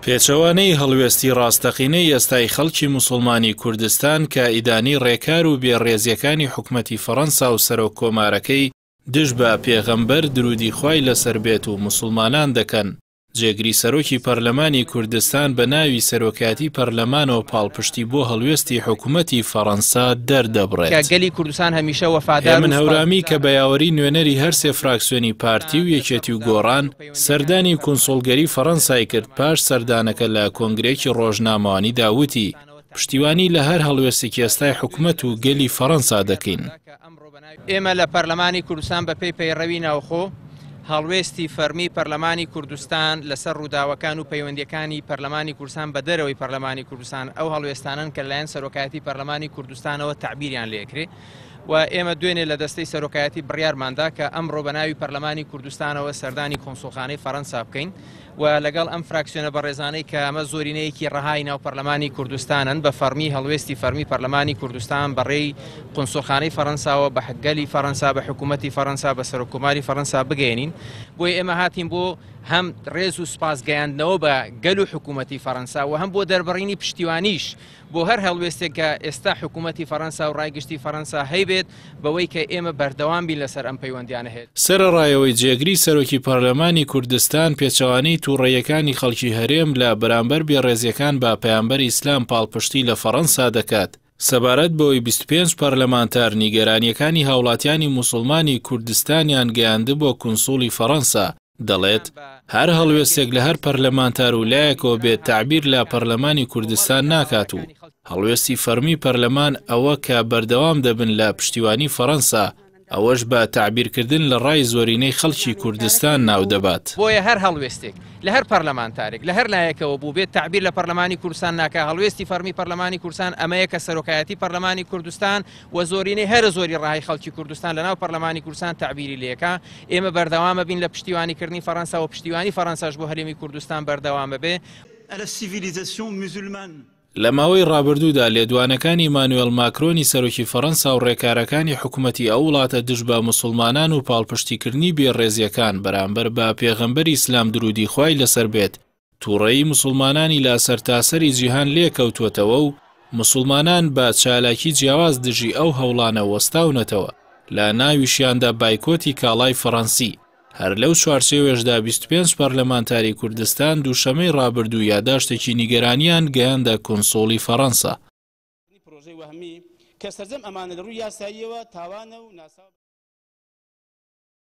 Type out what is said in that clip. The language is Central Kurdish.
پێچەوانەی هەڵوێستی ڕاستەقینەی ئێستای خەڵکی موسوڵمانی کوردستان کە ئیدانەی ڕێکار و بێ ڕێزیەکانی حکومەتی فەڕەنسا و سەرۆک کۆمارەکەی دژ بە پێغەمبەر درودی خوای لەسەر بێت و موسوڵمانان دەکەن، جێگری سەرۆکی پەرلەمانی کوردستان بە ناوی سەرۆکایەتی پەرلەمانەوە پاڵپشتی بۆ هەڵوێستی حکومەتی فەڕەنسا دەردەبڕێت. کە گەلی کوردستان هەمیشە وەفادار و هێمن هەورامی کە سوپاسگوزارە. بە یاوەری نوێنەری هەرسێ فراکسیۆنی پارتی و یەکێتی و گۆڕان سەردانی کونسوڵگەری فەڕەنسای کرد، پاش سەردانەکە لە کۆنگرەیەکی ڕۆژنامەوانیدا وتی، پشتیوانی لە هەر هەڵوێستێکی ئێستای حکومەت و گەلی فەڕەنسا دەکەین. ئێمە لە پەرلەمانی کوردستان بە پێی پەیڕەوی ناوخۆ، هەڵوێستی فەرمی پەرلەمانی کوردستان لەسەر ڕووداوەکان و پەیوەندییەکانی پەرلەمانی کوردستان بە دەرەوەی پەرلەمانی کوردستان ئەو هەڵوێستانەن کە لەلایەن سەرۆکایەتی پەرلەمانی کوردستانەوە تەعبیریان لێکرێ و ئێمە دوێنێ لە دەستەی سەرۆکایەتی بڕیارماندا کە ئەمڕۆ بە ناوی پەرلەمانی کوردستانەوە سەردانی کۆنسوڵخانەی فەرەنسا بکەین و لەگەڵ ئەم فراکسیۆنە بەڕێزانەی کە ئەمە زۆرینەیەکی ڕەهای ناو پەرلەمانی کوردستانن بە فەڕمی هەڵوێستی فەرمی پەرلەمانی کوردستان بەڕێی قونسوڵخانەی فەرەنساوە بە گەلی فەرەنسا بە حکوومەتی فەرەنسا بە سەرۆککۆماری فەرەنسا بگەیەنین. بۆیە ئێمە هاتین بۆ هەم ڕێز و سوپاس گەیاندنەوە بە گەل و حکوومەتی فەرەنسا و هەم بۆ دەربڕینی پشتیوانیش بۆ هەر هەڵوێستێک کە ئێستا حکوومەتی فەرەنسا و ڕای گشتی فەرەنسا هەیبێت بەوەی کە ئێمە بەردەوام بین لەسەر ئەم پەیوەندیانە هێت. سەرەڕای ئەوەی جێگری سەرۆکی پەرلەمانی کوردستان پێچەوانەی تووڕەییەکانی خەڵکی هەرێم لە بەرامبەر بێڕێزییەکان بە پەیامبەری ئیسلام پاڵپشتی لە فەڕەنسا دەکات، سەبارەت بەوەی 25 پەرلەمانتار نیگەرانییەکانی هاوڵاتیانی موسڵمانی کوردستانیان گەیاندبووە کونسوڵی فەڕەنسا، دەڵێت، هەر هەڵوێستێک لە هەر پەرلەمانتار و لایەکەوە بێت تەعبیر لە پەرلەمانی کوردستان ناکات و هەڵوێستی فەڕمی پەرلەمان ئەوە کە بەردەوام دەبن لە پشتیوانی فەڕەنسا، ئەوەش بە تەعبیرکردن لە ڕای زۆرینەی خەڵکی کوردستان ناودەبات. بۆیە هەر هەڵوێستێک لە هەر پەرلەمانتارێک لە هەر لایەکەوە بووبێت تەعبیر لە پەرلەمانی کوردستان ناکا، هەڵوێستی فەڕمی پەرلەمانی کوردستان ئەمەیە کە سەرۆکایەتی پەرلەمانی کوردستان و زۆرینەی هەرە زۆری ڕای خەڵکی کوردستان لەناو پەرلەمانی کوردستان تەعبیری لێکا. ئێمە بەردەوامەبین لە پشتیوانیکردنی فەرەنسا و پشتیوانی فەرەنساش بۆ هەرێمی کوردستان بەردەوامەبێ. لە ماوەی ڕابردوودا لێدوانەکانی مانوێڵ ماکرۆنی سەرۆکی فەرەنسا و ڕێکارەکانی حکومەتی ئەو وڵاتە دژ بە موسڵمانان و پاڵپشتیکردنی بێڕێزییەکان بەرامبەر بە پێغەمبەری ئیسلام دروودی خوای لەسەر بێت توڕەیی موسڵمانانی لە سەرتاسەری جیهان لێکەوتووەتەوە و موسڵمانان بە چالاکی جیاواز دژی ئەو هەوڵانە وەستاونەتەوە، لە ناویشیاندا بایکۆتی کاڵای فەڕەنسی. هەر لەو چوارچێوەیەشدا 25 پەرلەمانتاری کوردستان دووشەمەی ڕابردوو یاداشتێکی نیگەرانیان گەیاندە کونسوڵی فەڕەنسا.